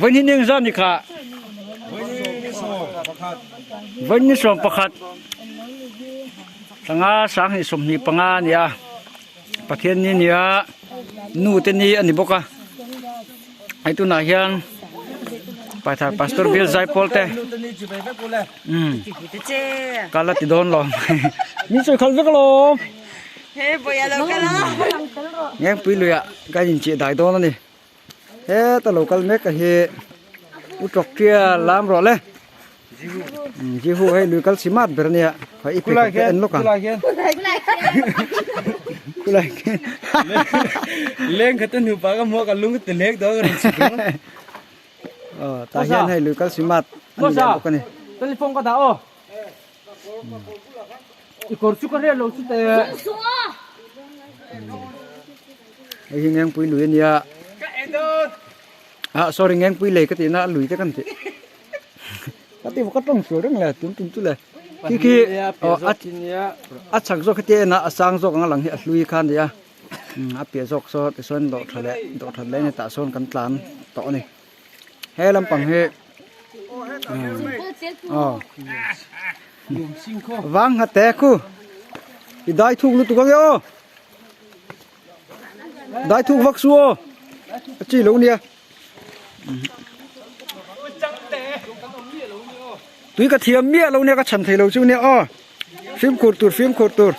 Vawiin hi engzat ni kha? Vawiin ni 11 Sanga 2025 a ni a, Pathian ni a ni a, nu te ni a ni bawk a, hei tunah hian Paithar Pastor Bill Zaipawl te umm kal a ti dawn lo min sawi khalh vek alawm Ngengpui luiah ka inchih dai dawn a ni. Heta lo kal mek a hi u tawk tia lam rawh le Jihu hei lui kal si mat ber ania kha i pheikhawk te en lawk ang khulai khian leng khat a hnu pah ka hmuh a ka lung ti lek dawn ka rawn chhuk ang aw tah hian hei lui kal si mat a ni leh bawk a ni telephone ka dah aw i kawr chu ka riat lo chu teh Hei hi Ngengpui lui a nia. Ah sorry Ngengpui lei ka tihna a lui te kan tih. Ka ti ka tawng sual reng le tun tum chu le. Khi khi aw a a chhak zawk heti en a a sang zawk ang a lang hi a hlui kha a nia. A piah zawk saw tichuan dawh tha leh dawh that leh a ni tah sawn kan tlan tawh a ni. He lampang hi aw vang nghat te khu i dai thuk lutuk ang e aw. Dai thuk vak su aw a chi lo nia tui ka thiam miah lo nia ka chhan thei lo chu nia aw fimkhur tur fimkhur tur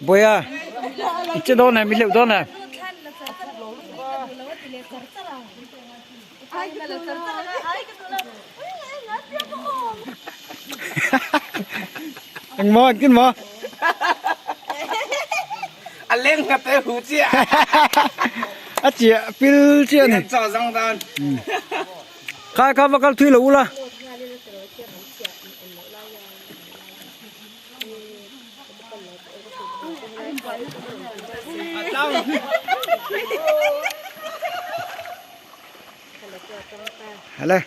Boya i che dawn em i hleuh dawn em. Eng maw engtin maw? A leng nghat e hu chiah. A chiah pil chiah a ni. Chaw zang dan. Khai kha va kal thui lo ula. Hele.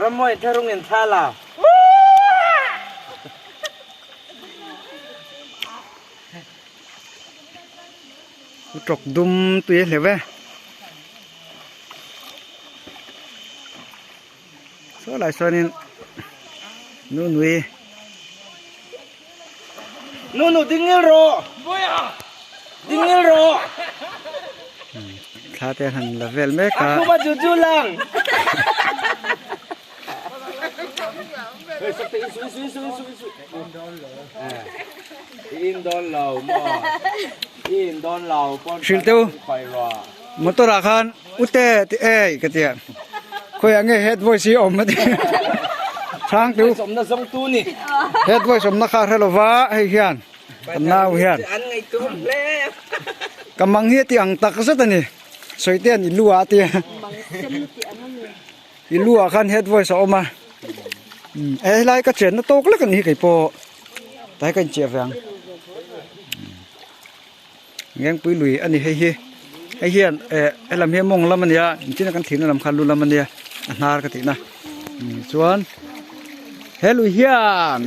Ramoi therung in thala. Tawk dum tui hle ve. Saw lai sawnin nu nui. Nu nu ding ngil rawh. Ding ngil rawh. Thla te han la vel mek a. A khup a ju ju lang. Hrilh teu motor ah khan ute ti ei ka tia khawiah nge head voice hi a awm a ti chhang teu head voice awmna kha a hre lova hei hian ka nau hian ka mang hi a ti ang tak zet a ni sawi te an i lu ah a tia. I lu ah khan head voice a awm a umm he helai ka chenna tawk lek a ni hi kei pawh tlai ka inchiah ve ang Ngengpui lui a ni hei hi hei hian eh helam hi mawng lam a nia engtin a kan thirna lam kha lu lam a nia a hnar ka tihna chuan he lui hian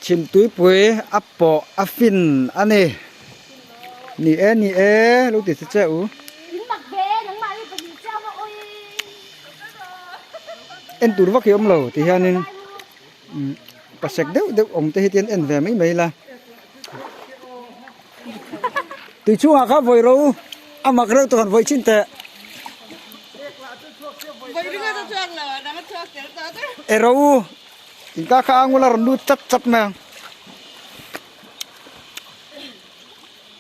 chhimtuipui a pawh a fin a ni. Ni e ni e lo ti che che u. En tur vak hi awm lo ti hianin pasek deuh deuh awm te hi tian en ve mai mai la. Tui chungah kha vawi ro a mak reuh tawh han vawi chin teh. E ro in ka kha angula rawn lut chat chat mai ang.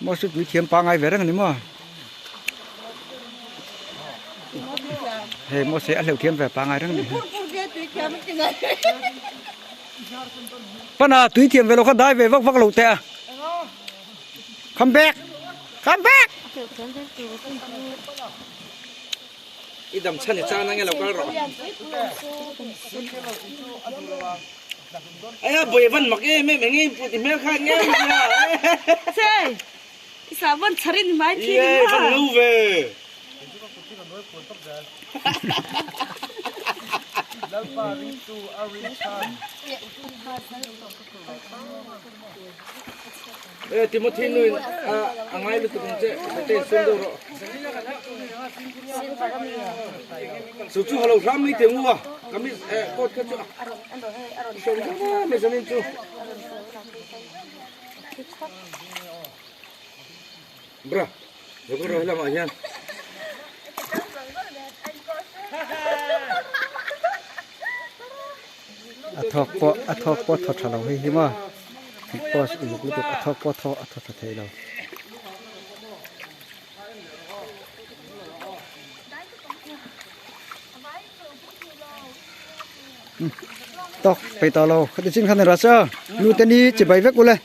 Maw chu tui thiam pangai ve reng a ni maw hei maw se a hleuh thiam ve pangai reng a ni pana tui thiam ve lo kha dai ve vak vak lo teh a come back come back i dam chhan i chang na nge lo kal rawh Aya boi van mak em em enge in put i hmel khan nge nia. Che i sa van charin mai thi ni ma. Van lu ve. E Timothy nu in a ngai lutuk ang che te sum deuh rawh. Chu chu halo hram mai teh ngu a kamis eh coat kha chu a sawm deuh va mai zanin chu. Bra lo rawh helamah hian. A thawk pawh a thawk pawh thaw tha lo hei hi maw post uluk lutuk a thawk pawh thaw a thaw tha thei lo. Tawk peih tawh lo khati chin khan ni rawh se nu te ni chibai vek ule.